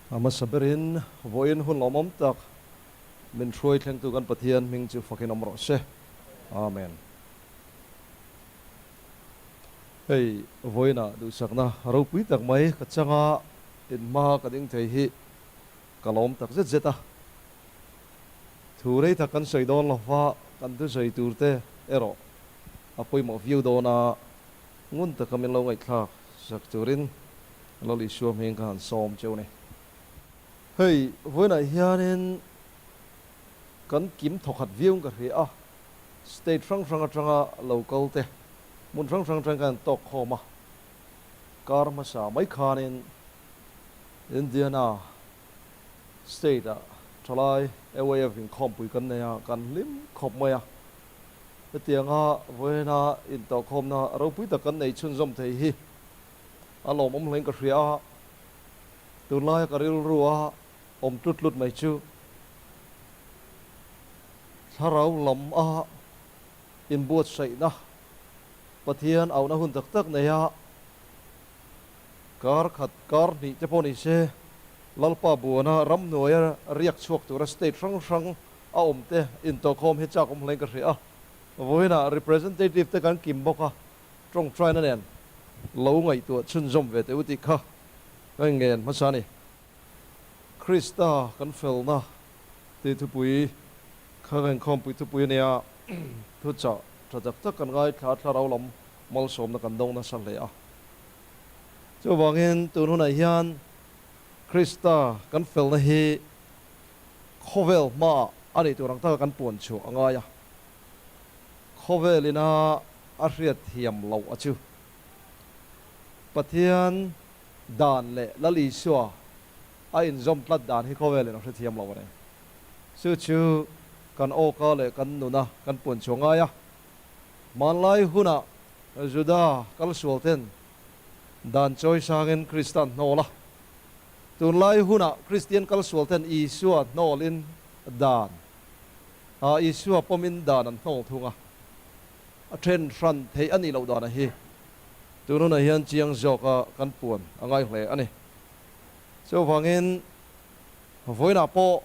A hmasa berin vawiin hun lawmawm tak min hruai thlengtu kan Pathian hming chu fakin awm rawh se. Amen. Hei vawiinah duhsakna ropui tak mai ka changa inhma ka ding thei hi ka lawm tak zet zet a. Thu rei tak kan sawi dawn lo va, kan thusawi tur te erawh a pawimawh viau dawn a, ngun taka min lo ngaihthlak sak turin Lal Isua hming ka han sawm cheu a ni. Hei, vawiinah hianin kan kim thawkhat viau in ka hria a, state hrang hrang atanga lo kal te, hmun hrang hrang atangin kan han tawk khawm a, kar hmasa mai khanin Indiana State ah thalai AYF inkhawmpui kan nei a, kan hlim khawp mai a. Hetianga vawiina intawhkhawmna ropui tak kan nei chhunzawm thei hi a lawmawm hlein ka hria a. Tunlaia ka rilru a awm tlut tlut mai chu thlarau lam a inbuatsaihna Pathian auhna hun tak tak nei a, Kar khat, kar hnih te pawh ni se, Lalpa buana ramhnuaia riak chhuak tura state hrang hrang a awm te intawhkhawm hi chak awm hlein ka hria a. Vawiinah representative te kan kim bawk a, tawngtaina nen lo ngaihtuah chhunzawm ve teh u tih kha ka ngen hmasa a ni. Krista kan felna tih thupui kha ka inkhawmpui thupui a nia, thuchah tha tak tak kan ngaithla thlarau lam malsawmna kan dawng nasa hle a. Chuvangin tun hunah hian Krista kan felna hi khawvel hmaah a nih tur ang taka kan puan chhuah a ngai a. Khawvel ina a hriat thiam loh a chu Pathian dan leh Lal Isua a inzawm tlat dan hi khawvel in a hrethiam lo a ni. Chu chu kan awka leh kan nuna kan puan chhuah ngai a. Hmanlai hunah Juda kalsual ten dan chawi sangin Krista an hnawl a. Tunlai hunah Kristian kalsual ten Isua hnawlin dan ah Isua pawmin dan an hnawl thung a. A then hran theih a nih loh dan a hi tun hunah hian chiang zawka kan puan a ngai hle a ni. Chuvangin vawiinah pawh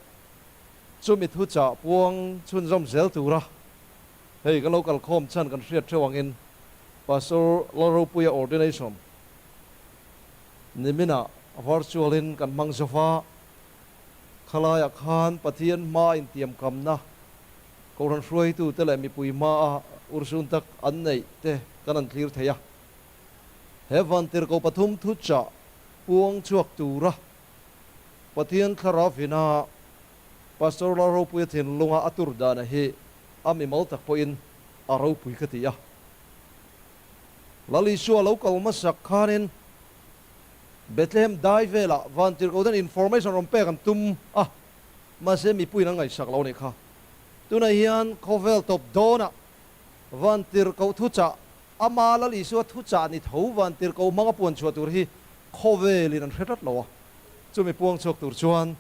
chumi thuchah puang chhunzawm zel tura Hei kan lo kalkhawm chhan kan hriat theuh angin Pastor Lalropuia ordination niminah virtual in kan hmang zo va, khalaiah khan Pathian hmaa intiamkamna Kohhran hruaitute leh mipui hmaa urhsun tak an neih te kan han thlir thei a. He vantirhkoh pathum thuchah puang chhuak tura Pathian thlarau vina Pastor Lalropuia thinlunga a tur dana hi a mimal tak pawhin a ropui ka ti a. Lal Isua lo kal hmasak khanin Bethlehem dai velah vantirhkoh ten information rawn pek an tum a, mahse mipuiin an ngaihsak lo a nih kha. Tunah hian khawvel tawp dawnah vantirhkoh thuchah, ama Lal Isua thuchah ni tho vantirhkoh hmanga puan chhuah tur hi khawvelin an hre tlat lo a. Chumi puang chhuak tur chuan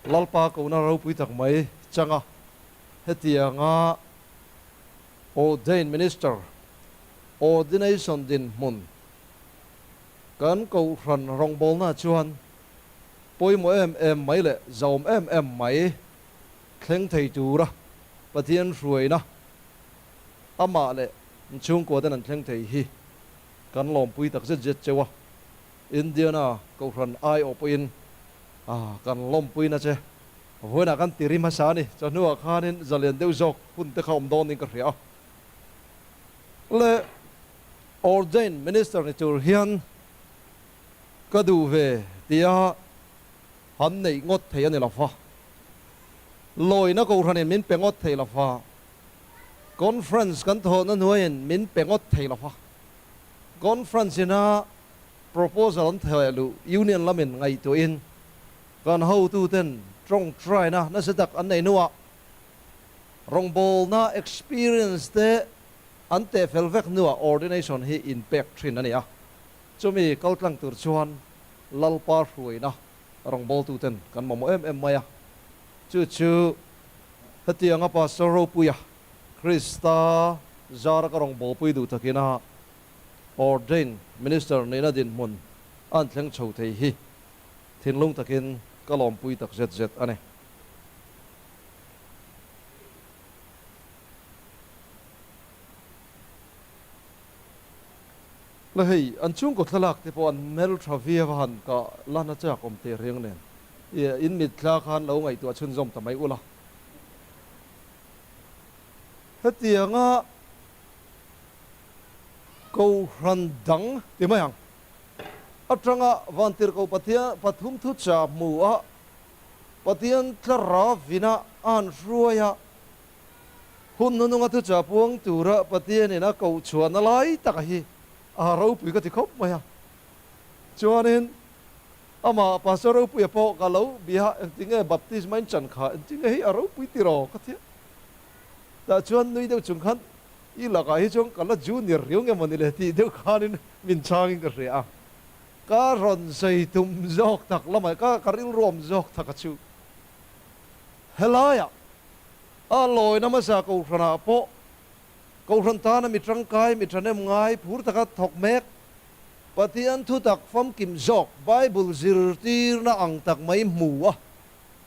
Lalpa kohna ropui tak mai changa hetianga ordained minister, ordination dinhmun kan kohhran rawngbawlna chuan pawimawh em em mai leh zauhawm em em mai thleng thei tura Pathian hruaina amah leh chhungkua ten an thleng thei hi kan lawmpui tak zet zet cheu a. Indiana kohhran aiawh pawhin kan lawmpuina che vawiinah kan ti ri hmasa a ni. Chawhnuah khanin zalian deuh zawk hun te kha awm dawnin ka hria a. Le ordained minister ni tur hian ka duh ve tia han neih ngawt thei a ni lo va. Lawina kohhranin min pe ngawt thei lo va. Conference kan thawhna hnuaiin min pe ngawt thei lo va. Conference ina proposal an theh luh Union lamin ngaihtuahin kan hotuten tawngtaina nasa tak an nei hnuah rawngbawlna experience te an teh fel vek hnuah ordination hi inpek thin a ni a. Chumi kaltlang tur chuan Lalpa hruaina rawngbawltuten kan mamawh em em mai a. Chu chu hetianga Pastor Ropuia Krista zara ka rawngbawlpui duh takina Ordained Minister nihna dinhmun a an thleng chho thei hi thinlung takin ka lawmpui tak zet zet a ni. La hei, an chhungkaw thlalak te pawh an hmel tha viau a han kah lan a chak awm teh reng nen. In mitthla khan lo ngaihtuah chhunzawm ta mai ula. Hetianga Kohhran dang ti mai ang atanga Vantirhkoh Pathian pathum thuchah hmu a, Pathian thlarau vina a han hruai a, Hun hnununga thuchah puang tura Pathianin a koh chhuahna lai taka hi a ropui ka ti khawp mai a. Chuanin amah Pastor Ropuia pawh ka lo bia a, engtinge baptisma in chan kha, engtinge hei a ropui tiraw ka ti a. Tah chuan nui deuh chung khan i lakah hi chuan ka la junior riau nge mawni le tih deuh khanin min chhangin ka hria a. Ka rawn sawi tum zawk tak lamah ka rilruam zawk tak a chu helaiah A lawina hmasa Kohhranah pawh Kohhran tana mi tangkai, mi thahnem ngai, phur taka thawk mek, Pathian thutak famkim zawk Bible zirtirna ang tak mai hmu a,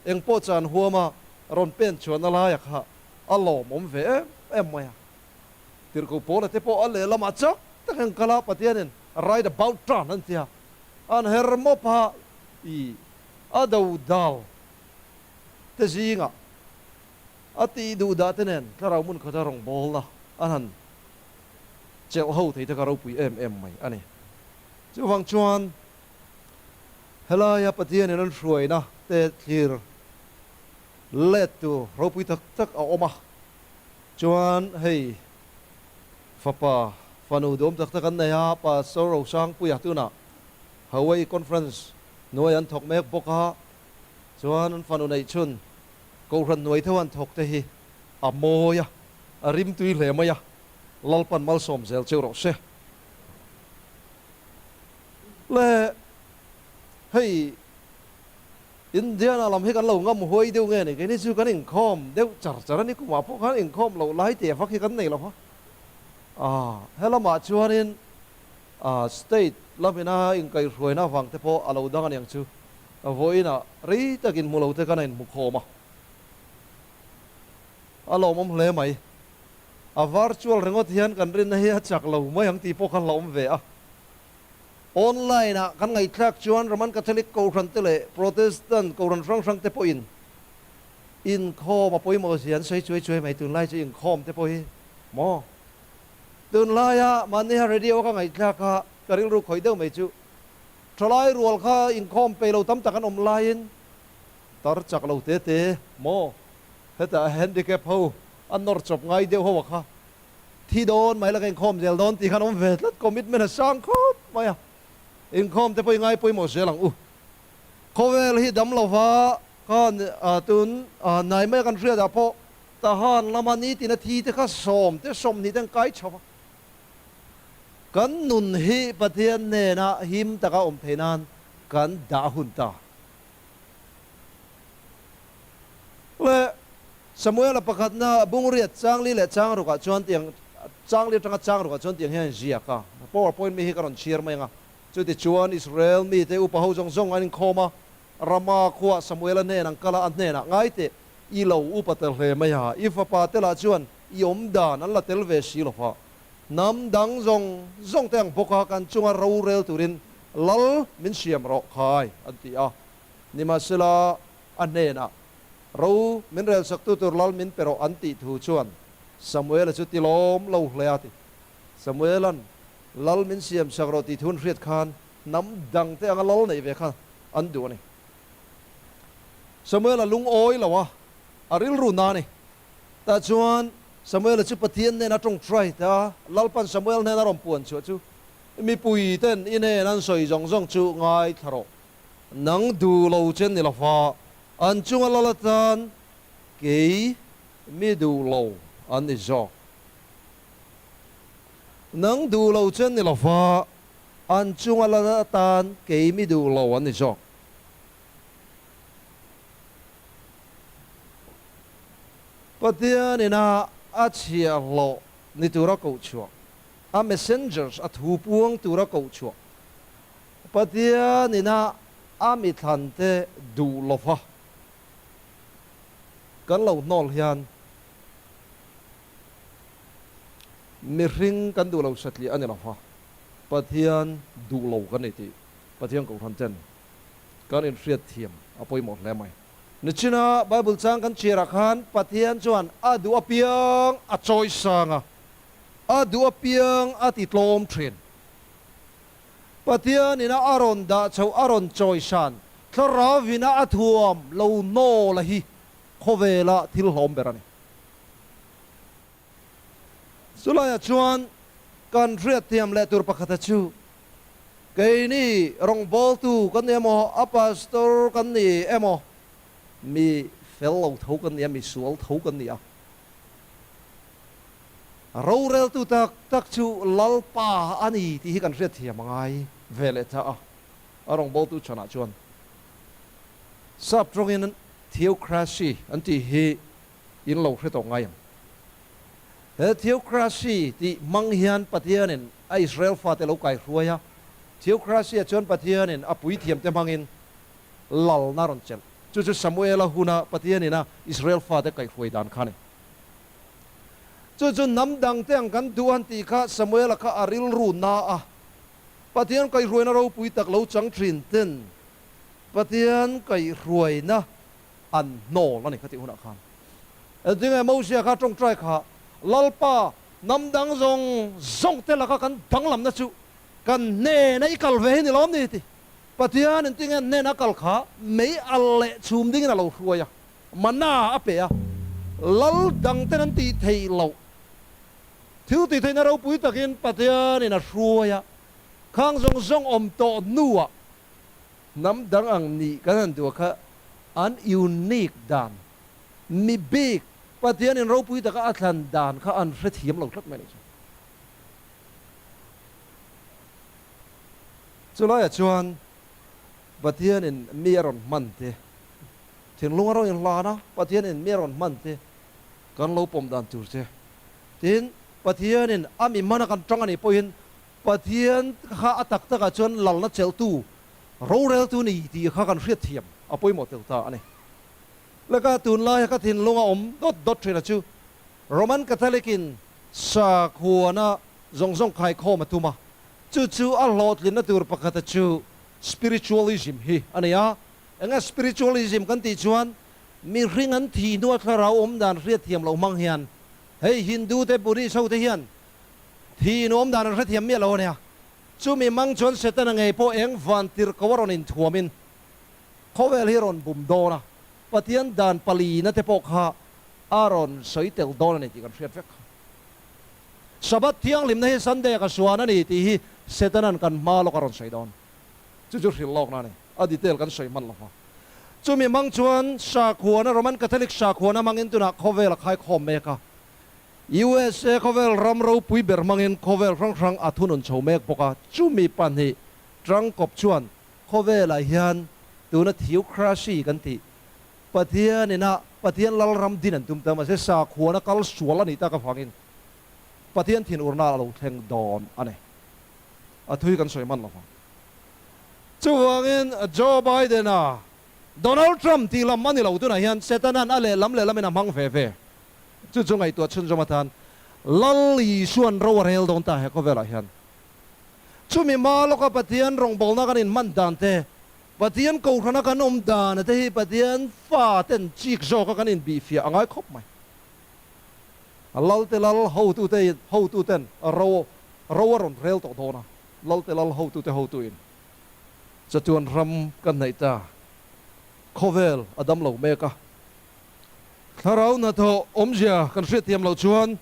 engpawh chan huama rawn pen chhuahna laia kha a lawmawm ve em em mai a. Tirhkoh Paula te pawh a lehlamah chak tak hian kal a, Pathianin right about turn an ti a, an her mawp a, i a do dal te zingah a tih duh dah te nen thlarau hmun khata rawngbawlna an han chelh ho thei te kha ropui em em mai a ni. Chuvang chuan helaia Pathianin an hruaina te thlir let tur ropui tak tak a awm a, chuan hei fapa fanu duhawm tak tak an nei a, Pastor Rosangpuia tunah Hawaii Conference hnuai an thawk mek bawk a, Chuan an fanu neih chhun Kohhran hnuai theuh an thawk te hi a mawi a, a rimtui hle mai a, Lalpan malsawm zel cheu rawh se. Le hei Indiana lam hi kan lo ngam huai deuh nge ni, keini chu kan inkhawm deuh char char a ni, kumah pawh khan inkhawm loh lai teh vak hi kan nei lo va. Ah helamah chuanin ah state lamina inkaihhruaina avang te pawh a lo dang aniang chu. Vawiinah rei takin hmu lo te kan a inhmu khawm a, a lawmawm hle mai. A virtual ringawt hian kan rinna hi a chak lo mai ang tih pawh kha hlauhawm ve a. Online-ah kan ngaihthlak chuan Roman Catholic Kohhran te leh Protestant Kohhran hrang hrang te pawhin inkhawm a pawimawh zia an sawi chuai chuai mai. Tunlai chu inkhawm te pawh hi maw? Tunlaia mahniha radio ka ngaihthlak a, ka rilru khawih deuh mai chu Thalai rual kha inkhawm peih lo tam tak an awm laiin tar chak lo te te maw hetah handicap ho an nawr chawp ngai deuh ho a kha thi dawn mai la ka inkhawm zel dawn tih khan awm ve tlat commitment a sang khawp mai a inkhawm te pawh i ngai pawimawh zel ang u khawvel hi dam lova khan tun hnai mai a kan hriat ah pawh Tahan lama nitin a thi te kha sawm te 20 te an kai chho a. Kan nun hi Pathian hnena him taka awm theih nan kan dah hun ta. Le Samuela pakhatna bungriat changli leh changrukah chuan tiang changli atanga changrukah chuan tiang hian a inziak a. Power point mi hi ka rawn chhiar mai ang a. Chutichuan Israel mite upa ho zawng zawng an inkhawm a, Rama khuaah Samuela hnen an kal a, a hnenah, Ngai teh, i lo upa tel hle mai a, i fapa te lah chuan i awm dan an la tel ve si lo va. Hnam dang zawng zawng te ang bawk a kan chunga rorel turin lal min siam rawh khai an ti a. Nimahsela a hnenah, Ro min relsaktu tur lal min pe rawh an tih thu chuan Samuela chu ti lawm lo hle a ti. Samuela'n lal min siam sak rawh tih thu an hriat khan hnam dang te anga lal neih ve kha an duh a ni. Samuela lungawi lo a, a rilru na a ni. Tah chuan Samuela chu Pathian hnena tawngtai ta, Lalpan Samuel hnena rawn puan chhuah chu, Mipui ten i hnen an sawi zawng zawng chu ngaithla rawh, nang duh lo che ni lova, an chunga lal atan kei mi duh lo an ni zawk. Nang duh lo che ni lova, an chunga lal atan kei mi duh lo an ni zawk. Pathian ina a chhiahhlawh ni tura koh chhuah, a messengers, a thu puang tura koh chhuah, Pathian ina a mi thlante duh lova kan lo hnawl hian mihring kan duh lo satliah a ni lova, Pathian duh lo kan ni tih Pathian Kohhran ten kan inhriat thiam a pawimawh hle mai. Nichina Bible chang kan chhiarah khan Pathian chuan a duh apiang a chawi sang a, a duh apiang a ti tlawm thin. Pathian ina a rawn dah chhoh a rawn chawi san thlarau ina a thuam lo nawla hi khawvela thil hlawm ber a ni. Chulaiah chuan kan hriatthiam leh tur pakhata chu keini rawngbawltu kan ni emaw, a pastor kan ni emaw, mi fel lo tho kan ni a, mi sual tho kan ni a. Roreltu tak tak chu Lalpa a ni tih hi kan hriatthiam a ngai ve leh ta a, a rawngbawltu chhanah chuan sap tawngin theocracy an tih hi in lo hre tawh ngai ang. He theocracy tih hmang hian Pathianin a Israel fate lo kaihruai a, theocracy-ah chuan Pathianin a puithiamte hmangin lalna a rawn chelh. Chu chu Samuela huna Pathianin a Israel fate kaihruai dan kha a ni. Chu chu hnam dangte ang kan duh han tih kha Samuela kha a rilru na a, Pathian kaihruaina ropui tak lo chang thin ten Pathian kaihruaina an hnawl a ni kha tih hunah khan. Engtinge Mosia kha tawngtai kha, Lalpa, hnam dang zawng zawng te laka kan danglamna chu kan hnena i kal ve hi ni lawm ni? ti. Pathian engtinge an hnena kal kha mei al leh chhum dingin a lo hruai a, mana a pe a, lal dang ten an tih theih loh thil tih theihna ropui takin Pathianin a hruai a, khang zawng zawng awm tawh hnuah Hnam dang ang nih kan han duh kha an unique dan, mi bik, Pathianin ropui taka a thlan dan kha an hrethiam lo tlat mai a nih chu. Chulaiah chuan Pathianin mi a rawn hman te, thinlung a rawn inhlan a, Pathianin mi a rawn hman te kan lo pawm dan tur che. Tin, Pathianin a mi hmana kan tang a nih pawhin Pathian kha a tak takah chuan lalna chelhtu, roreltu ni tih kha kan hriatthiam a pawimawh tel ta a ni. Laka tunlaia ka thinlunga awm dawt dawt ṭhina chu Roman Catholic-in sakhuana zawng zawng khaikhawm a tum a, chu chu a hlawhtlinna tur pakhata chu spiritualism hi a ni a. Eng a spiritualism kan tih chuan mihring an thih hnua thlarau awm dan hriatthiam loh hmang hian hei Hindu te Buddhist ho te hian Thi nuam dan an hrethiam miah lo a nia. Chumi mang chuan Setana ngei pawh eng van tirhko a rawn inthuamin khawvel hi a rawn bum dawn a, Pathian dan palina te pawh kha a rawn sawi tel dawn a ni tih kan hriat vek kha. Sabbath thianghlimna hi Sunday a ka suan a ni tih hi Setana'n kan hma lawk a rawn sawi dawn. Chu chu hrilh lawkna a ni. A detail kan sawi hman lo va. Chumi mang chuan sakhuana, Roman Catholic sakhuana hmangin tunah khawvel a khaikhawm mek a. USA khawvel ram ropui ber hmangin khawvel hrang hrang a thunun chho mek bawk a, chumi pahnih tangkawp chuan khawvelah hian tuna theocracy kan tih Pathian ina Pathian Lalram din an tum ta mahse sakhuana kal sual a nih tak avangin Pathian thinurna a lo thleng dawn a ni. A thui kan sawi hman lovang. Chuvangin Joe Biden-a Donald Trump tih lam a ni lo tunah hian Setanan a lehlam lehlamin a hmang ve ve. Chu chu ngaihtuah chhunzawm atan Lal Isua'n ro a rel dawn ta he khawvelah hian. Chumi hma lawka Pathian rawngbawlna kan inhman dan te, Pathian kohhrana kan awm dan te hi Pathian fa ten chik zawka kan inbihfiah a ngai khawp mai. Lalte lal hotute hotuten ro ro a rawn rel tawh dawn a, Lalte lal hotute hotuin chatuan ram kan hnaih ta, khawvel a dam lo mek a. Thlarau hnathawh awmzia kan hriatthiam loh chuan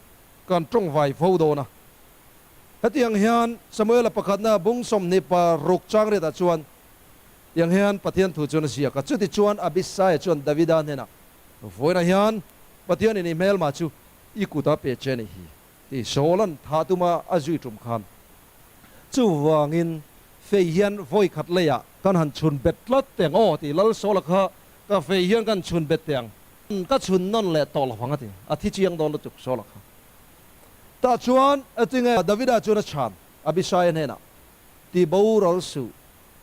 kan tawng vai fo dawn a. Hetiang hian Samuela pakhatna bung 26 chang riatah chuan tiang hian Pathian thu chuan a ziak a, Chutichuan Abisaia chuan Davida hnenah, Vawiinah hian Pathianin i hmelma chu i kuta pe che ni hi, ti Saula'n thah tuma a zui tum khan. Chuvangin fei hian vawikhat leiah kan han chhun bet tlat teng aw, ti Lal Saula kha Ka fei hian kan chhun bet teh ang. Ka chhun nawn leh tawh lo vang a ti. A thi chiang dawn lutuk Saula kha. Tah chuan a tinge Davida chuan a chhan Abishai-a hnenah, Ti boral suh.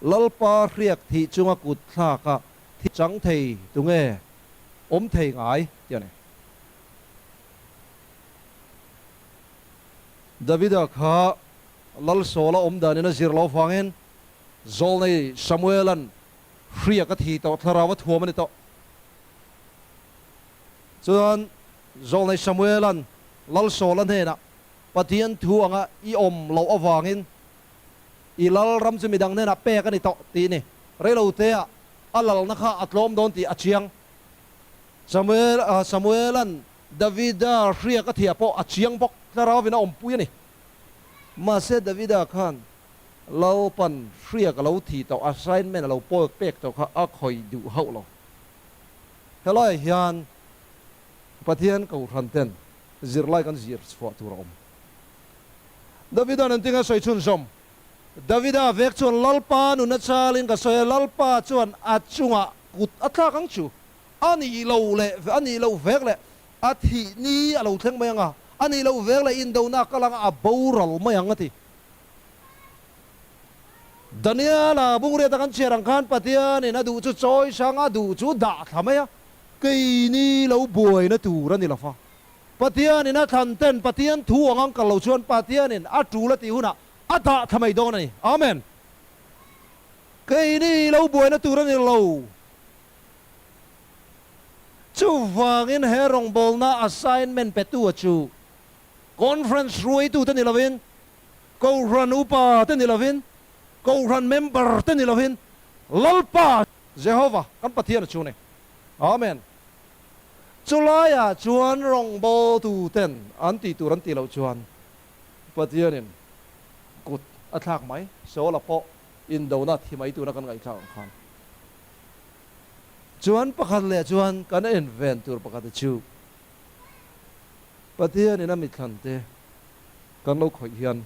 Lalpa hriak thih chunga kut thlaka thi chang thei tunge awm thei ngai tih a ni. Davida kha Lal Saula awm danin a zir lo vangin Zawlnei Samuela'n hriak a thi tawh, thlarau a thuam a ni tawh. Chuan Zawlnei Samuela'n Lal Saula hnenah, Pathian thu anga i awm loh avangin i lal ram chu midang hnenah pek a ni tawh tih ni. Reiloteah a lalna kha a tlawm dawn tih a chiang. Samuel, Samuela'n Davida hriak a thiah pawh a chiang bawk, thlarauvin a awmpui a ni. Mahse Davida khan Lalpan hriak a lo thi tawh, assignment a lo pawl pek tawh kha a khawih duh hauh lo. Helaiah hian Pathian kohhran ten zirlai kan zir chhuah tur a awm. Davida'n engtin a sawi chhunzawm? Davida vek chuan Lalpa nuna chalin ka sawi a, Lalpa chuan a chungah kut a thlak ang chu. A nih lo leh a nih loh vek leh a thih ni a lo thleng mai ang a, a nih loh vek leh indona a kal ang a, a boral mai ang a ti. Daniela bungriata kan chhiar ang khan Pathianin a duh chu chawi hrang a duh chu dah thla mai a, keini lo buaina tur a ni lo fa. Pathianin a thlan ten Pathian thu ang ang kal lo chuan Pathianin a tul a tih hunah a dah thla mai dawn a ni. Amen. Keini lo buaina tur a ni lo. Chuvangin he rawngbawlna assignment petu a chu conference hruaitu te ni lovin, Kohhran upa te ni lovin, Kohhran member te ni lovin, Lalpa Jehova kan Pathian a chu ni. Amen. Chulaiah chuan rawngbawltu ten an tih tur an tih loh chuan Pathianin kut a thlak mai. Saula pawh indona thi mai tura kan ngaihthlak ang khan. Chuan pakhat leh chuan kan enven tur pakhat chu Pathianin a mithlan te kan lo khawih hian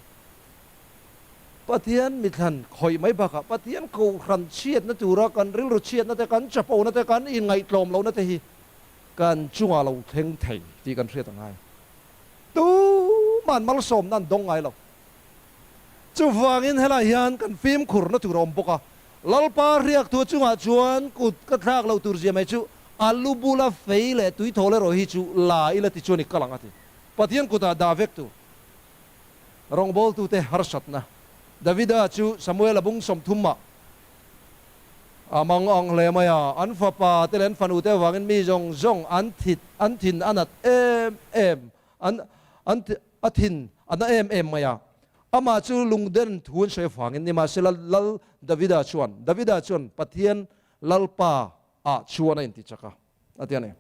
Pathian mithlan khawih mai bakah Pathian kohhran chhiatna tura kan rilru chhiatna te, kan chapona te, kan inngaihtlawm lohna te hi kan chungah lo thleng thei tih kan hriat a ngai. Tuman malsawmna an dawng ngai lo. Chuvangin helai hian kan fimkhurna tur a awm bawk a, Lalpa hriaktu chungah chuan kut ka thlak loh tur zia mai chu a lu bula fei leh tuithawl erawh hi chu la ila ti chuan i kal ang a ti. Pathian kutah dah vek tur rawngbawltute harsatna. Davida chu Samuela bung 30 ah a mang ang hle mai a, an fapa te leh an fanu te avangin mi zawng zawng an thit an thin a nat em em an an a thin a na em em mai a. Amah chu lungden thu an sawi avangin nimahsela Lal Davida chuan Davida chuan Pathian Lalpa ah chuan a intichak a, a ti a ni.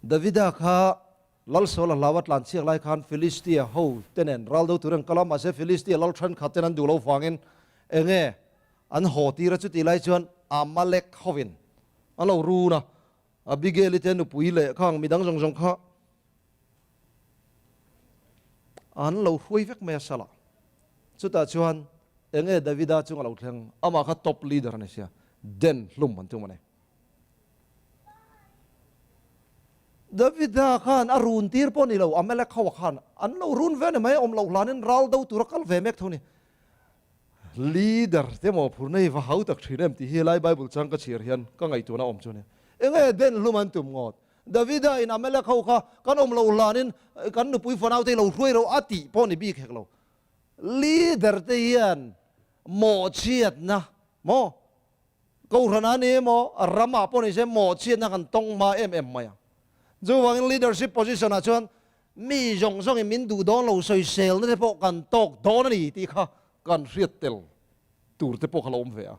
Davida kha Lal Saula hlau a tlan chhiak lai khan Philistia ho te nen ral do tur an kal a, mahse Philistia lal thenkhat ten an duh lo vangin enge an haw tir a, chutih lai chuan Amalek hovin an lo run a, Abigail-i te nupui leh khang midang zawng zawng kha an lo hruai vek mai a Salah. Chutah chuan enge Davida chung a lo thleng, amah kha top leader a ni sia, den hlum an tum a ni. Davida khan a run tir pawh ni lo, Amalek ho khan an lo run ve ni mai, awm loh hlanin ral do tura kal ve mek tho ni. Leader te maw phurna hi va hau tak thin em tih hi helai Bible chang ka chhiar hian ka ngaihtuahna awm chu a ni. Enge den hlum an tum ngawt? Davida in Amalek ho kha kan awm loh hlanin kan nupui fanau te hi lo hruai ro a tih pawh ni bik hek lo. Leader te hian mawhchhiatna maw Kohhran a ni emaw, ramah pawh ni se mawhchhiatna kan tawng hma em em mai a. Chuvangin leadership position ah chuan mi zawng zawngin min duh dawn lo sawiselna te pawh kan tawk dawn a ni tih kha kan hriat tel tur te pawh kha lo awm ve a.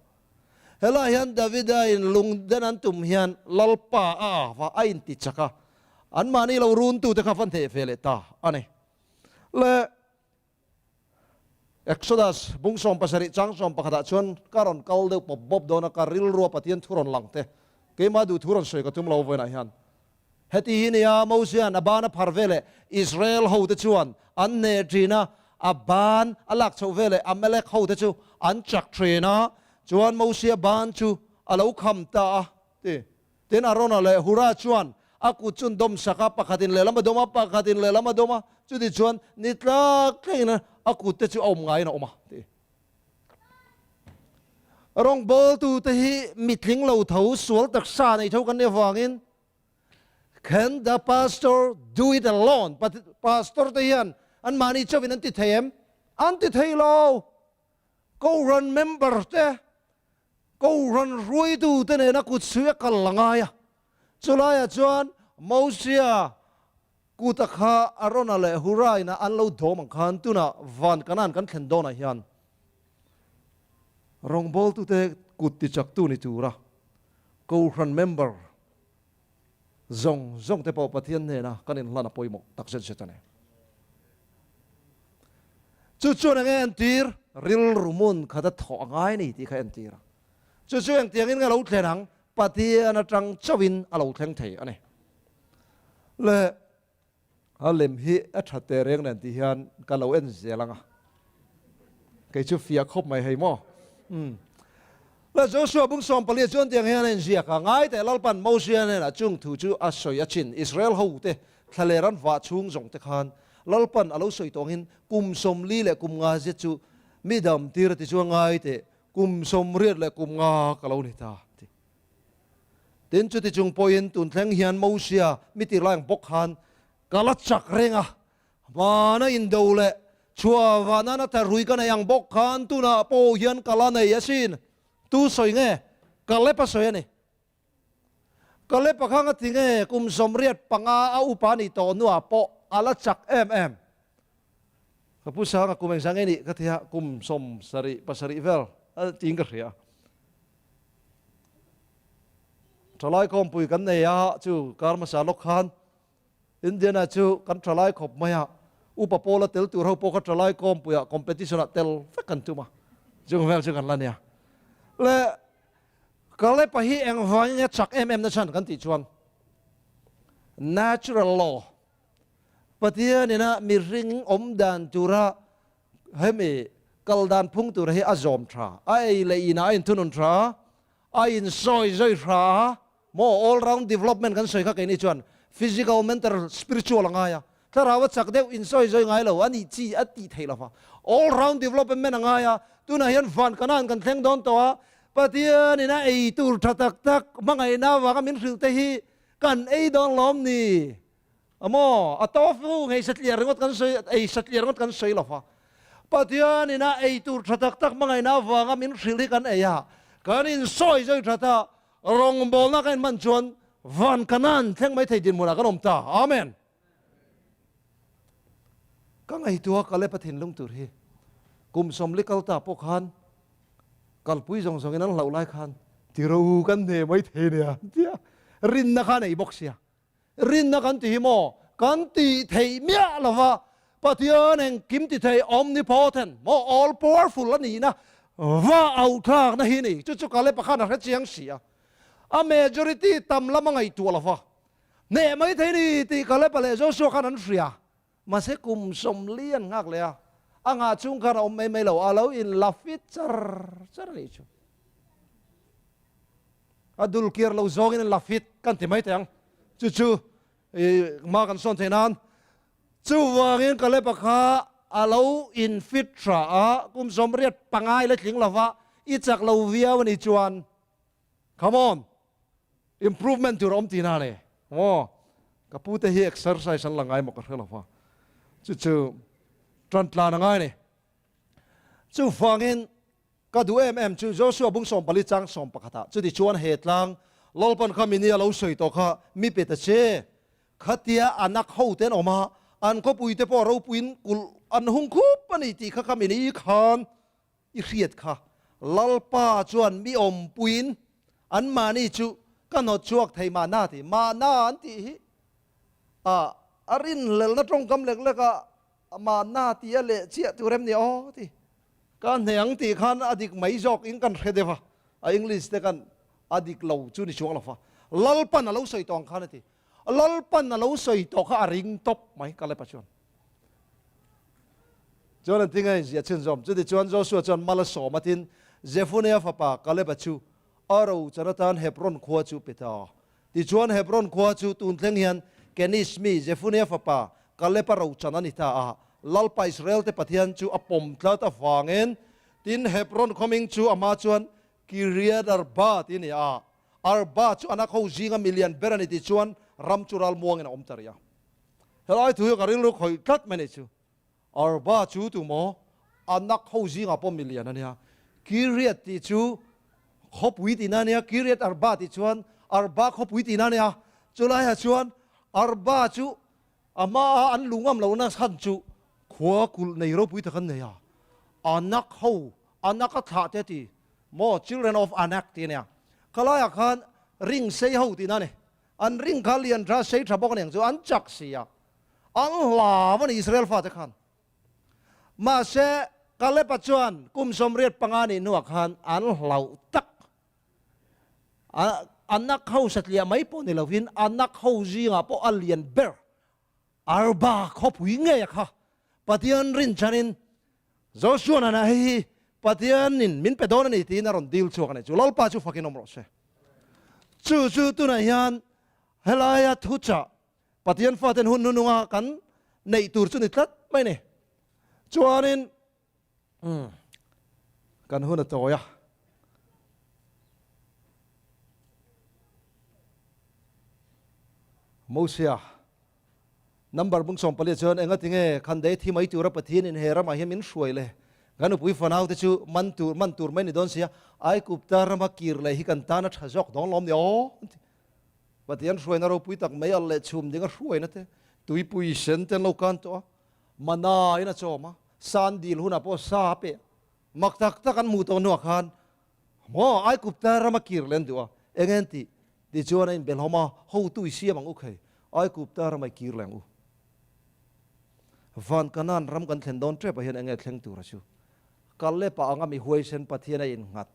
Helaiah hian Davida in lungden an tum hian Lalpa a av a, a inti chak a, anmahni lo runtute kha van theh ve leh ta a ni. Le. Exodus bung 70 chang 11 ah chuan ka rawn kal deuh pawp bawp dawn a, ka rilrua Pathian thu rawn lang te, keimah duh thu rawn sawi ka tum lo vawiinah hian. Heti hi nia Mosia'n a ban a phar veleh Israel hote chuan an hneh thin a, a ban a lak chhoh veleh Amalek hote chu an chak thin a, chuan Mosia ban chu a lo kham ta a ti. Tin, Arona leh Hura chuan a kut chu an dawm sak a, pakhatin lehlam a dawm a, pakhatin lehlam a dawm a, chutichuan ni tlak thlengin a kut te chu a awm ngaiin a awm a, ti. Rawngbawltute hi mitling lo tho, sual taksa nei tho kan nih avangin Can the pastor do it alone? Pastor te hian anmahni chauhin an ti thei em? An ti thei lo. Kohhran member te, Kohhran hruaitu te nena kut suih a kal a ngai a. Chulaiah chuan Mosia kuta kha Arona leh Hura ina an lo dawm ang khan tunah van Kanaan kan thlen dawnah hian rawngbawltute kut tichaktu ni tura Kohhran member zawng zawng te pawh Pathian hnena kan inhlan a pawimawh tak zet zet a ni. Chu chuan enge entir? Rilru hmun khat a thawh a ngai ni tih kha entir a. Chu chu engtiangin nge lo thlen ang? Pathian atang chauhin a lo thleng thei a ni. Le A lem hi a tha teh reng nen tih hian ka lo en zel ang a, kei chu fiah khawp mai hei maw. Umm. La Joshua bung 14 chuan tiang hian a inziak a, Ngai teh Lalpan Mosia hnenah chung thu chu a sawi a chin, Israel ho te thlaler an vah chhung zawng te khan Lalpan a lo sawi tawh angin kum 40 leh kum nga zet chu mi dam tir a ti chuan ngai teh kum 80 leh kum nga ka lo ni ta a ti. Tin, chuti chung pawhin tun thleng hian Mosia mi tir lai ang bawk khan ka la chak reng a, hmana indo leh chhuah vah nana tharui ka nei ang bawk khan tunah pawh hian ka la nei asin. Tu sawi nge? Kalep a sawi a ni. Kalep a khang a ti nge kum 85 a upa nih tawh hnuah pawh a la chak em em. Ka pu Sanga kum engzah nge nih ka ti a, kum 77 vel tiin ka hria. Thalai khawmpui kan nei a, chu kar hmasa lawk khan Indiana chu kan thalai khawp mai a, upa pawla tel tur ho pawh kha thalai khawmpuiah competition ah tel vek kan tum a, chung vel chu kan la nia. Le Kalepa hi engvangin nge chak em em na chhan kan tih chuan natural law Pathian ina mihring awm dan tura Hemi kal dan phung tur hi a zawm tha, a ei leh inah a inthunun tha, a insawi zawi hra a, maw all round development kan sawi kha keini chuan physical, mental, spiritual a ngai a, thlarau a chak deuh insawi zawi ngai lo a nih chi a tih theih lo va, all round development a ngai a, tunah hian van kanan kan thleng dawn tawh a, Pathian in a ei tur tha tak tak hmangaihna avanga min hrilh te hi kan ei dawn lawm ni? A maw? A tofu ngei satliah ringawt kan sawi, ei satliah ringawt kan sawi lo va. Pathianin a ei tur tha tak tak hmangaihna avanga min hrilh hi kan ei a, kan insawi zui that a, rawngbawlna kan inhman chuan van Kanan thleng mai thei dinhmunah kan awm ta. Amen. Ka ngaihtuah Kalep a thinlung tur hi kum 40 kal ta pawh khan kalpui zawng zawngin an hlauh lai khan tiro kan hne mai thei nia tia rinna khan ei bawk sia. Rinna kan ti hi maw? Kan tih theih miah lova Pathian engkim ti thei omnipotent maw all powerful a nihna va auhthlakna hi ni. Chu chu Kalep-a khan a hre chiang si a. A majority tam lam a ngaihtuah lova hneh mai thei ni tih Kalep-a leh Joshua khan an hria. Mahse kum 40 an nghak leh a, a nghah chung khan a awm mai mai lo, a lo in la fit char char a nih chu. A dul kiar lo zawngin an la fit kan ti mai teh ang. Chu chu i hma kan sawn theih nan. Chuvangin Kaleba kha a lo in fit tha a, kum 85 i la tling lova, i chak lo viau a nih chuan come on, improvement tur a awm tihna a ni. Maw? Ka pute hi exercise an la ngai maw ka hre lova, chu chu tan tlan a ngai a ni. Chuvangin Ka duh em em chu Joshua bung 14 chang 11 ah chuti chuan he tlang Lalpan kha mini a lo sawi tawh kha mi pe ta che. Khatia a nak ho te an awm a, an khawpui te pawh ropuiin kulh an hung khup a ni tih kha kha mini khan i hriat kha. Lalpa chuan mi awmpuiin anmahni chu ka hnawt chhuak thei mahna ti. Mahna an tih hi a rinhlelna tawngkam lek lek a mahna tih a leh chiah tur em ni aw ti. Ka hneng tih khan a dik mai zawk in kan hre deuh a, a English te khan a dik lo chu ni chuang lo fa. Lalpan a lo sawi tawh ang khan a ti. Lalpan a lo sawi tawh kha a ring tawp mai Kalepa chuan. Chuan an tinga inziah chhunzawm. Chuti chuan Joshua chuan mal a sawm atin Jefunea fapa Kaleba chu a rochan atan Hebron khua chu pe ta. Tichuan Hebron khua chu tun thleng hian Kenis mi Jefunea fapa Kaleb-a rochan a ni ta a, Lalpa Israel-te Pathian chu a pawm tlat avangin. Tin, Hebron khaw hming chu amah chuan Kiriath Arba tih a ni a, Arba chu Anak ho zinga milian ber a ni tih chuan ram chu ralmuangin a awm ta rih a. Helai thu hi ka rilru khawih tlat mai a nih chu. Arba chu tu maw? Anak ho zingah pawh milian a nia. Kiriath tih chu khawpui tihna a nia, Kiriath Arba tih chuan Arba khawpui tihna a nia. Chulaiah chuan Arba chu A hmaa an lu ngam lohna chhan chu khua kulh nei ropui tak an nei a, Anak ho, Anak a thlah te ti maw, Children of Anak tih a nia. Khalaiah khan ring sei ho tihna a ni. An ring kha lian tha, sei tha bawk a niang chu, an chak si a, an hlau a ni Israel fate khan. Mahse, Kalep-a chuan kum 85 nih hnuah khan an hlauh tak. A nak ho satliah mai pawh ni lovin a nak ho zingah pawh a lian ber Arba khawpui ngei a kha Pathian rinchhanin Joshua nana hei hi Pathianin min pe dawn a ni tiin a rawn dil chhuak a ni. Chu Lalpa chu fakin awm rawh se. Chu chu tunah hian helaia thuchah Pathian faten hun hnununga kan neih tur chu ni tlat mai ni. Chuanin Umm kan hun a tawi a. Mosia number bung 14 chuan enga tinge khandei thi mai tura Pathian in he ramah hian min hruai le kan nupui fanau te chu man tur man tur mai ni dawn sia Aigupta rama kir leh hi kan tan a tha zawk dawn lawm ni aw Pathian hruaina ropui tak mei al leh chhum ding a hruaina te tuipui sen te an lo kan tawh a Mana in a chawm a, san dil hunah pawh sa a peh. Mak tak tak an hmuh tawh hnuah khan maw Aigupta rama kir leh an duh a, eng en tih tichuan a inbelhawm a, hotu i siam ang u khei, Aigupta rama i kir leh ang u. Van Kanaan ram kan thlen dawn tep ah hian eng nge thleng tur a chu? Kalep-a anga mi huaisen Pathian a innghat.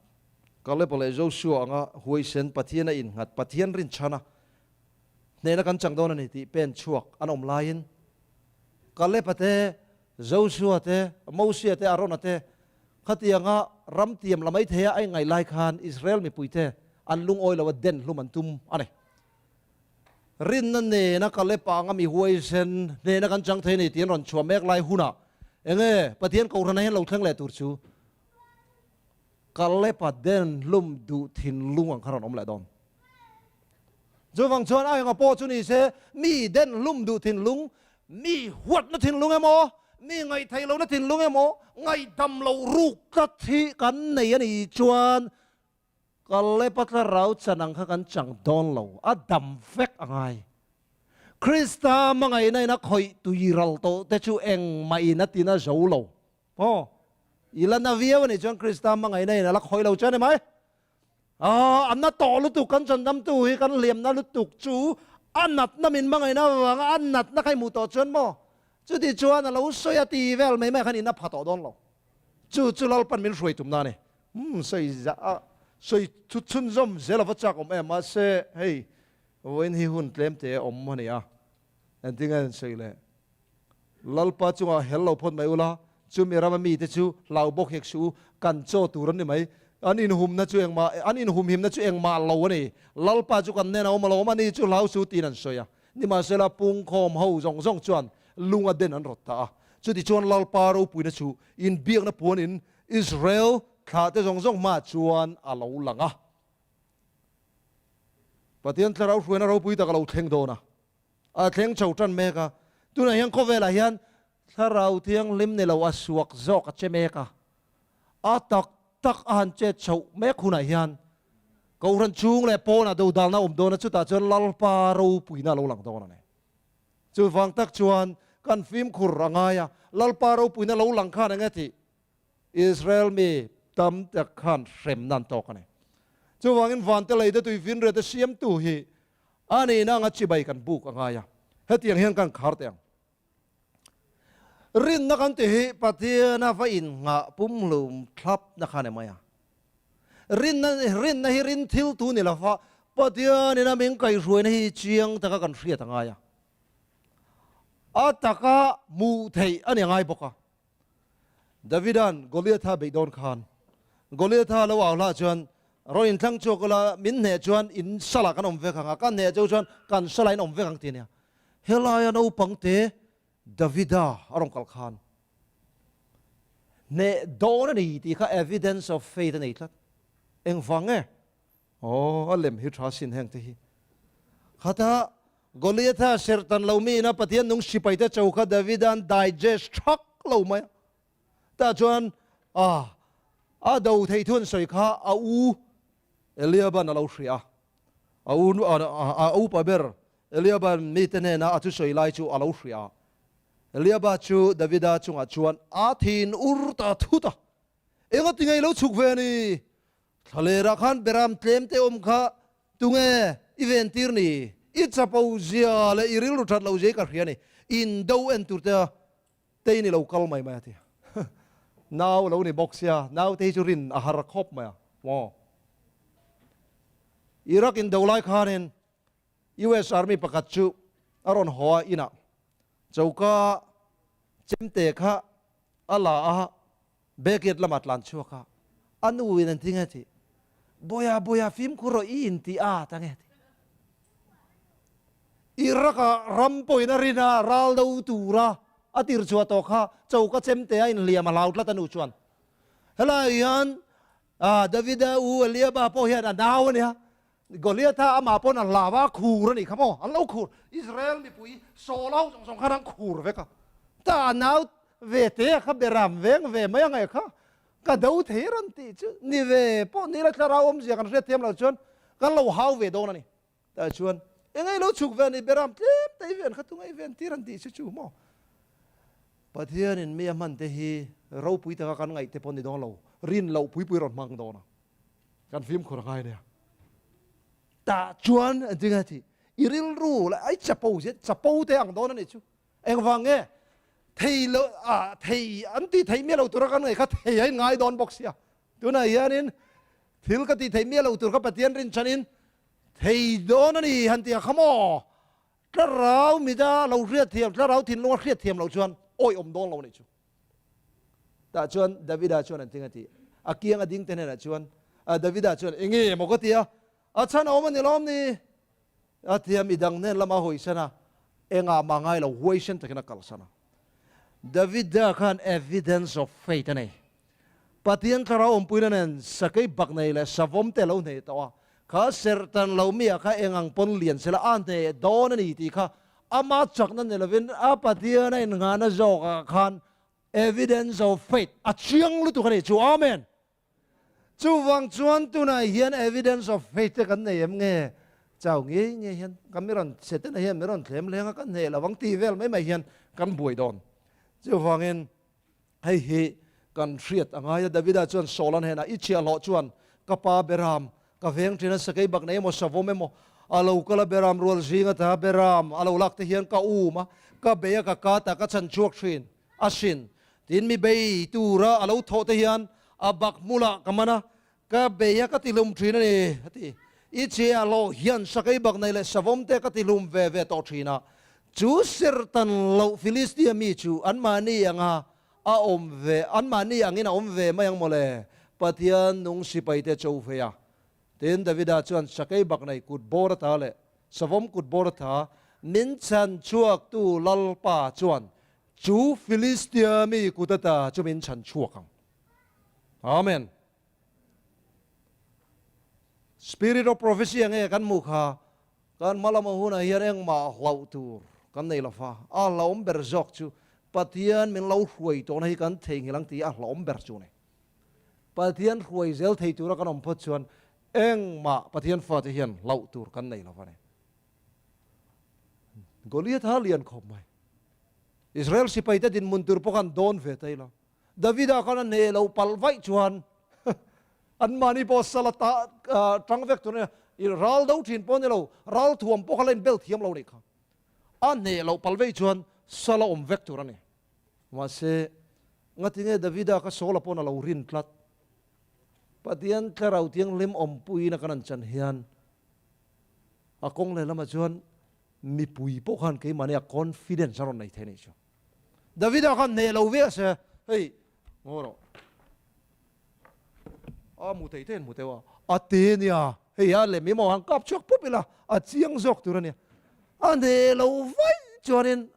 Kalep-a leh Joshua anga huaisen Pathian a innghat, Pathian rinchhana hnehna kan chang dawn a ni tih pen chhuak an awm laiin Kalep-a te, Joshua te, Mosia te, Arona te khatianga ram tiam la mai theia a ingaih lai khan Israel mipuite an lungawi lo a den hlum an tum a ni. Rinna nena Kalep-a anga mi huaisen hnehna kan chang thei a ni tih an rawn chhuah mek lai hunah enge Pathian Kohhranah hian lo thleng leh tur chu Kalep-a den hlum duh thinlung ang kha rawn awm leh dawn. Chuvang chuan a enga pawh chu ni se, mi den hlum duh thinlung, mi huatna thinlung emaw, mi ngaihtheih lohna thinlung emaw, ngaihdam loh ruk tlat hi kan nei a nih chuan Kalepa thlarau chan ang kha kan chang dawn lo, a dam vek a ngai. Krista hmangaihna in a khawih tui ral tawh te chu engmah in a tina zo lo. Aw, i la na viau a nih chuan Krista hmangaihna in a la khawih lo che a ni mai. Aw, a na tawh lutuk kan chandamtu hi kan hliamna lutuk chu a natna min hmangaihna avanga a natna kha i hmuh tawh chuan maw? Chuti chuan a lo sawi a ti vel mai mai khan in a pha tawh dawn lo. Chu chu Lalpan min hruai tumna a ni. Umm, sawi zah a, sawi chu chhunzawm zel a va chak awm em, mahse hei vawiin hi hun tlem te awm a ni a, engtin nge an sawi le? Lalpa chungah hel lo phawt mai ula, chumi rama mite chu hlau bawk hek suh u, kan chaw tur an ni mai. An inhumna chu engmah, an inhumhimna chu engmah lo a ni. Lalpa chu kan hnenah awm alawm, ani chu hlau suh tiin an sawi a. Nimahsela, pungkhawm ho zawng zawng chuan lung a den an rawt ta a. Chutichuan Lalpa ropuina chu inbiakna puanin Israel thlahte zawng zawng hmaah chuan a lo lang a. Pathian thlarau hruaina ropui tak a lo thleng dawn a. A thleng chho tan mek a, tunah hian khawvelah hian thlarau thianghlim ni lo a suak zawk a che mek a, a tak tak a han chet chhoh mek hunah hian Kohhran chhung leh pawnah dodalna a awm dawn a, chutah chuan Lalpa ropuina a lo lang dawn a ni. Chuvang tak chuan kan fimkhur a ngai a, Lalpa ropuina lo lang khan eng nge tih? Israel mi tam tak khan hremna an tawk a ni. Chuvangin vante lei te tuifinriat te siamtu hi a nihna anga chibai kan buk a ngai a, hetiang hian kan khar teh ang. Rinna kan tih hi Pathiana va innghah pumhlum thlapna kha a ni mai a. Rinna, rinna hi rin thil tu ni lova Pathianin a min kaihhruaina hi chiang taka kan hriat a ngai a. A taka hmuh theih a ni ngai bawk a. Davida'n Goliatha beih dawn khan Goliatha lo au hlah chuan, Rawn inthlang chhuak ula, min hneh chuan in salah kan awm vek ang a, ka hneh cheu chuan kan salah in awm vek ang ti a nia. Helaia naupangte Davida a rawn kal khan hneh dawn a ni tih kha evidence of faith a nei tlat. Engvang nge? Aw, a lem hi tha sin heng te hi. Khata Goliatha serhtan lo mi ina Pathian nung sipaite cho kha Davida'n digest thak lo mai a. Tah chuan a a do thei thu an sawi kha a u Eliaban a lo hria a. A u a upa ber Eliaban mite hnena a thusawi lai chu a lo hria a. Eliaba chu Davida chungah chuan a thin ur ta thut a, Engati nge i lo chhuk ve ni? Thlalerah khan beram tlem te awm kha tunge i ven tir ni? I chapo zia leh i rilru that lo zia hi ka hria ni. Indo en tur te a tei ni lo kal mai mai a ti. Nau lo ni bawk sia, nau te hi chu rin a har khawp mai a maw? Iraq indo lai khanin US Army pakhat chu a rawn haw a inah choka chemte kha a la a, Backyard lamah tlan chhuak a, a nu in an ti nge tih, Bawiha, Bawiha fimkhur rawh i in tih a ta nge tih. Iraq ah ram pawhin a rin a, ral do tura a tir chhuah tawh kha choka chemte a inhliam a hlau tlat a nu chuan. Helai hian Davida u Eliaba pawh hian a nau a nia, Goliatha amah pawn a hlau a, a khur a nih kha maw? An lo khur. Israel mipui sawl ho zawng zawng khan an khur vek a. Ta a nau ve te a kha beram veng ve mai angai kha ka do thei rawn tih chu ni ve pawh ni la thlarau awmzia kan hriat thiam lo chuan kan lo hau ve dawn a ni. Tah chuan engei lo chhuk ve a ni beram tlem te i ven kha tunge i ven tir an tih chu chu maw? Pathianin mi a hman te hi ropui taka kan ngaih te pawh ni dawn lo, rin loh pui pui rawn hmang dawn a. Kan fimkhur a ngai nia. Tah chuan an ti nge tih i rilru leh ai chapo zet chapo te ang dawn a nih chu. Engvang nge thei lo a thei an tih theih miah lo tura kan ngaih kha thei a in ngai dawn bawk sia. Tunah hianin thil ka tih theih miah lo tur kha Pathian rinchhanin thei dawn a ni han tih a kha maw? Thlarau mida lo hriat thiam, thlarau thinlunga hriat thiam loh chuan awih awm dawn lo a nih chu. Tah chuan Davida chuan an ting a ti. A kiang a ding te hnenah chuan Davida chuan, Enge emaw ka ti a, a chhan a awm a ni lawm ni? A ti a, midang hnen lama a hawisan a, engah mah ngai lo, huaisen takin a kalsan a. Davida khan evidence of faith a nei. Pathian thlarau awmpuina nen sakei bak nei leh savawm te a lo hneh tawh a, kha serhtan lo mi ah kha eng ang pawn lian sela a hneh dawn a ni tih kha ama chakna ni lovin a Pathian a innghahna zawk ah khan evidence of faith a chiang lutuk a ni chu. Amen! Chuvang chuan tunah hian evidence of faith te kan nei em nge? Chau ngei ngei hian kan mi rawn Setana hian mi rawn thlem leng a kan hneh lovang tih vel mai mai hian kan buai dawn. Chuvangin Hei hi kan hriat a ngai a, Davida chuan Saul-a hnenah, I chhiahhlawh chuan ka pa Beram, ka veng ṭhin a, sakei bak nei emaw, savawm emaw, a lo kal a, Beram rual zing ata Beram a lo lak te hian ka um a, ka bei a, ka kat a, ka chhan chhuak ṭhin a sin. Tin, mi bei tura a lo thawh te hian a bak hmulah ka man a, Ka bei a ka tihlum thin a ni, a ti. I chiahloh hian sakei bak nei leh savawm te ka tihlum ve ve tawh thin a. Chu serhtan loh Filistia mi chu anmahni anga a awm ve, anmahni angin a awm ve mai ang mawle, Pathian nung sipai te cho phei a. Tin, Davida chuan sakei bak nei kut bawr ata leh savawm kut bawr ata min chhan chhuaktu Lalpa chuan chu Filistia mi kut ata chu min chhan chhuak ang. Amen. Spirit of prophecy ang e kan hmuh kha kan hma lama hunah hian engmah hlauh tur kan nei lo fa. A hlauhawm ber zawk chu Pathian min lo hruai tawhna hi kan theihnghilh ang tih a hlauhawm ber chu a ni. Pathian hruai zel thei tura kan awm phawt chuan engmah Pathian fate hian hlauh tur kan nei lo va ni. Goliath a lian khawp mai. Israel sipaite dinhmun tur pawh khan dawn ve ta ila. Davida khan a hneh loh palh vaih chuan anmahni pawh sal a ta tang vek tur a ni. Ral do thin pawh a ni lo, ral thuam pawh kha la inbel thiam lo a nih kha. A hneh loh palh vaih chuan sal a awm vek tur a ni. Mahse, ngatinge Davida kha Saula pawn a lo rin tlat? Pathian Thlarau Thianghlim awmpuiin a kan an chan hian a kawng lehlamah chuan mipui pawh khan keimahni a confidence a rawn nei thei a nih chu. Davida khan hneh lo ve se, hei ngaw rawh, a mu thei thei an hmu teuh a, a te nia, hei a lem emaw han kap chhuak pup ila a chiang zawk tur a nia, a hneh lo vaih chuanin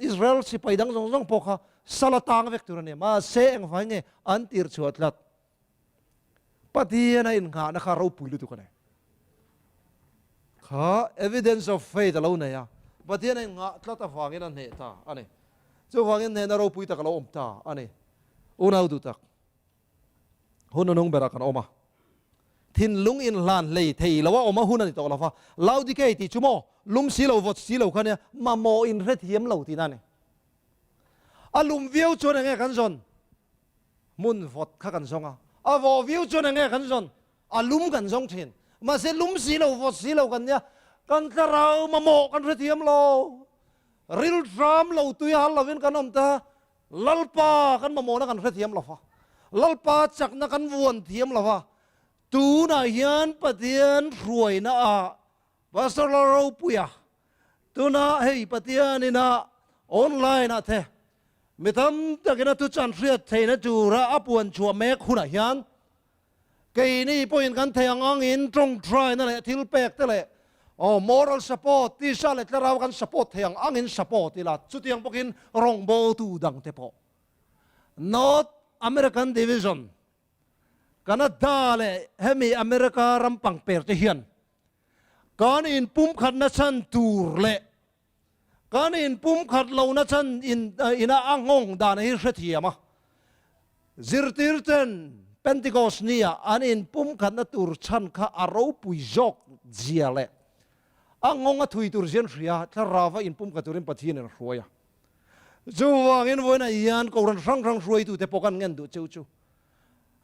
Israel sipai dang zawng zawng pawh kha sal a tang vek tur a nia, mahse engvai nge an tir chhuah tlat. Pathian a innghahna kha ropui lutuk a ni. Kha evidence of faith a lo nei a, Pathian a innghah tlat avangin a hneh ta a ni. Chuvangin hnehna ropui tak a lo awm ta a ni. Unau duh tak, hun nunung berah kan awm a. Thinlung inhlan hlei thei lo a awm a hun a ni tawh lo va. Laodikei tih chu maw, lum si lo, vawt si lo kha nia, mamawh inhrethiam lo tihna a ni. A lum viau chuan enge kan zawn? Hmun vawt kha kan zawng a, a vawh viau chuan enge kan zawn? A lum kan zawng thin. Mahse lum si lo, vawt si lo kan nia, kan thlarau mamawh kan hrethiam lo. Rilhram lo tui hal lovin kan awm ta, Lalpa kan mamawhna kan hrethiam lo va, Lalpa chakna kan vuan thiam lo va, tunah hian Pathian hruaina ah Pastor Lalropuia Tuna hei Pathian ina online ah te mi tam takin a thuchan hriat theihna tura a puan chhuah mek hunah hian keini pawhin kan thei ang angin tawngtaina leh thil pek te leh aw moral support tisa leh tlarau kan support thei ang angin support ila chutiang bawkin rawngbawltu dang te pawh North American Division Canada leh hemi America ram pangper te hian Kan inpumkhatna chhan tur leh kan inpumkhat lohna chhan ina a nghawng dan hi hrethiam a. Zirtirten Pentecost nia an inpumkhatna tur chhan kha a ropui zawk zia leh a nghawng a thui tur zian hria thlarauva inpumkhat turin Pathianin a hruai a. Chuvangin vawiinah hian Kohhran hrang hrang hruaitute pawh kan ngen duh cheu chu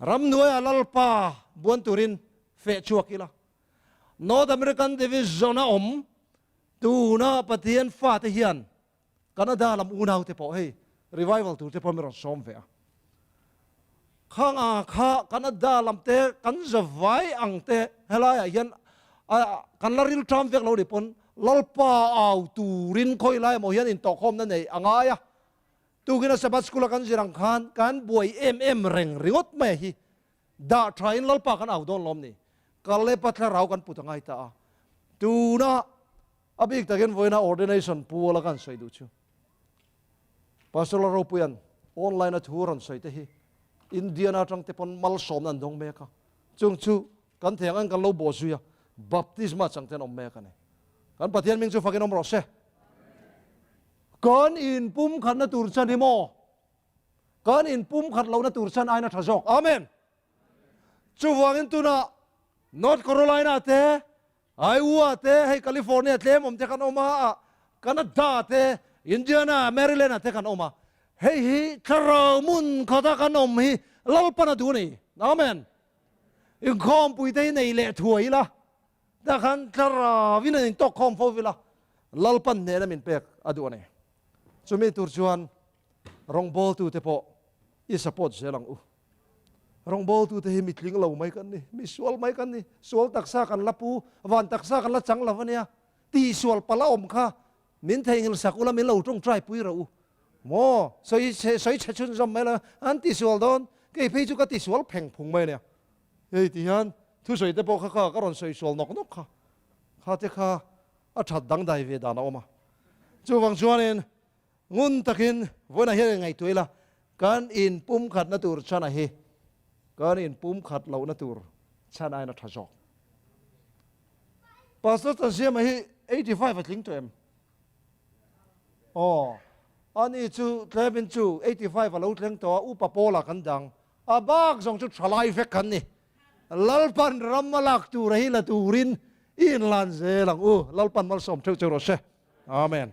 ramhnuaiah Lalpa buan turin feh chhuak ila. North American Division a awm tuna Pathian fate hian Canada lam unau te pawh hei revival tur te pawh mi rawn sawm ve a. Khang a kha Canada lam te kan zavai ang te helaiah hian kan la ril ṭam vek lo ni pawn Lalpa au turin khawi lai emaw hian intawhkhawmna nei a ngai a. Tukin a Sabbath School a kan zir ang khan kan buai em em reng ringawt mai hi. Dah thain Lalpa kan au dawn lawm ni? Kalepa thlarau kan put a ngai ta a. Tuna a bik takin vawiina ordination puala kan sawi duh chu Pastor Lalropuia'n online a thu a rawn sawi te hi Indiana atang te pawn malsawmna an dawng mek a. Chung chu kan thei ang ang kan lo bawh zui a, baptisma chang te an awm mek a ni. Kan Pathian hming chu fakin awm rawh se. Kan inpumkhatna tur chan hi maw? Kan inpumkhat lohna tur chan aina tha zawk. Amen. Chuvangin tuna North Carolina te, Iowa te, hei California tlem awm te kan awm a, Canada te, Indiana, Maryland ah te kan awm a. Hei hi thlarau hmun khata kan awm hi Lalpan a duh a ni. Amen. Inkhawmpui te hi nei leh thuai ila, tah khan thlarauin an intawkkhawm fo ila, Lalpan hnehna min pek a duh a ni. Chumi tur chuan Rawngbawltute pawh i support zel ang u. Rawngbawltute hi mi tling lo mai kan ni, mi sual mai kan ni, sual taksa kan la pu, van taksa kan la chang lo ania, tihsual palh a awm kha min theihnghilh sak ula min lo tawngtai pui rawh u. Maw, sawi chhe sawi chhe chhunzawm mai la, an tisual dawn, kei phei chu ka tisual pheng phung mai ania. Hei ti hian thusawi te pawh kha kha ka rawn sawi sual nawk nawk kha, kha te kha a that dangdai ve dan a awm a. Chuvang chuanin Ngun takin vawiinah hian in ngaihtuah ila, kan inpumkhatna tur chhana hi kan inpumkhat lohna tur chhan aiin a tha zawk. Pastor Tansiama hi 85 a tling tawh em? Aw, ani chu tlemin chu 85 a lo thleng tawh a, upa pawlah kan dang. A bak zawng chu thalai vek kan ni. Lalpan ram a lak tura hi la turin i inlan zel ang u. Lalpan malsawm theuh cheu rawh se. Amen.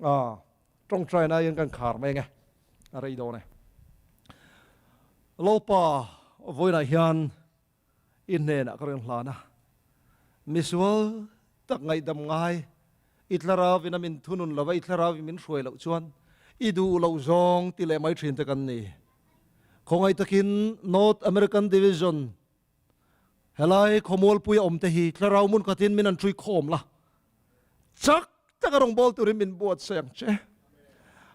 A tawngtaina hian kan khar mai nge a rei dawn e. Lalpa vawiinah hian i hnenah ka rawn hlan a, misual tak ngaihdam ngai i thlarauin a min thunun lova i thlarauin min hruai loh chuan i duh loh zawng ti leh mai thin te kan ni. Khawngaih takin North American Division Helai khawmualpui a awm te hi thlarau hmun khatin min an ṭhui khawm la, chak taka rawngbâwl turin min buatsaih ang che.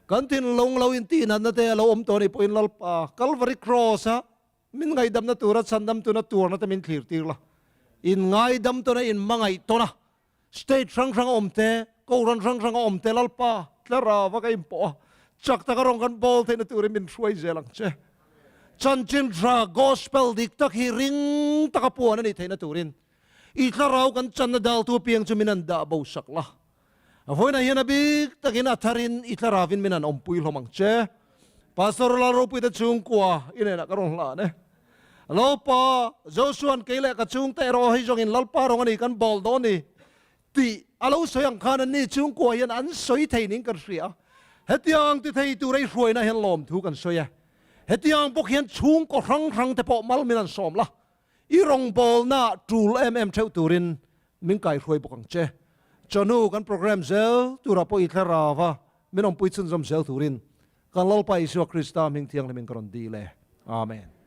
Kan thinlung lo intihnatna te a lo awm tawh anih pawhin Lalpa, Kalvari Kraws-a min ngaihdamna tura chhandam tuna tuarna te min thlir tir la, in ngaidam tawn a, in hmangaih tawn a, State hrang hrang a awm te, Kohhran hrang hrang a awm te Lalpa thlarau a ka inpawh a, chak taka rawng kan bawl theihna turin min hruai zel ang che. Chanchin Tha, Gospel, dik tak hi ring taka puan a nih theihna turin i thlarau kan channa daltu apiang chu min an dah bo sak la. Vawiinah hian a bik takin a tharin i thlaravin min an awmpui hlawm ang che. Pastor Lalropuite chhungkua i hnenah ka rawn hlan e. Lalpa, Josua'n kei leh ka chhungte erawh hei zawngin Lalpa rawng a ni kan bawl dawn ni tih a lo sawi ang khan anni chhungkua hian an sawi thei ning kan hria a. Hetiang ti thei tura i hruaina hian lawmthu kan sawi e. Hetiang bawk hian chhungkaw hrang hrang te pawh mal min an sawm la, i rawngbawlna tul em em theuh turin min kaihruai bawk ang che. Chawhnu kan program zel turah pawh i thlarau a, min awmpui chhunzawm zel turin kan Lalpa Isua Krista hming thianghlimin ka rawn dil e. Amen.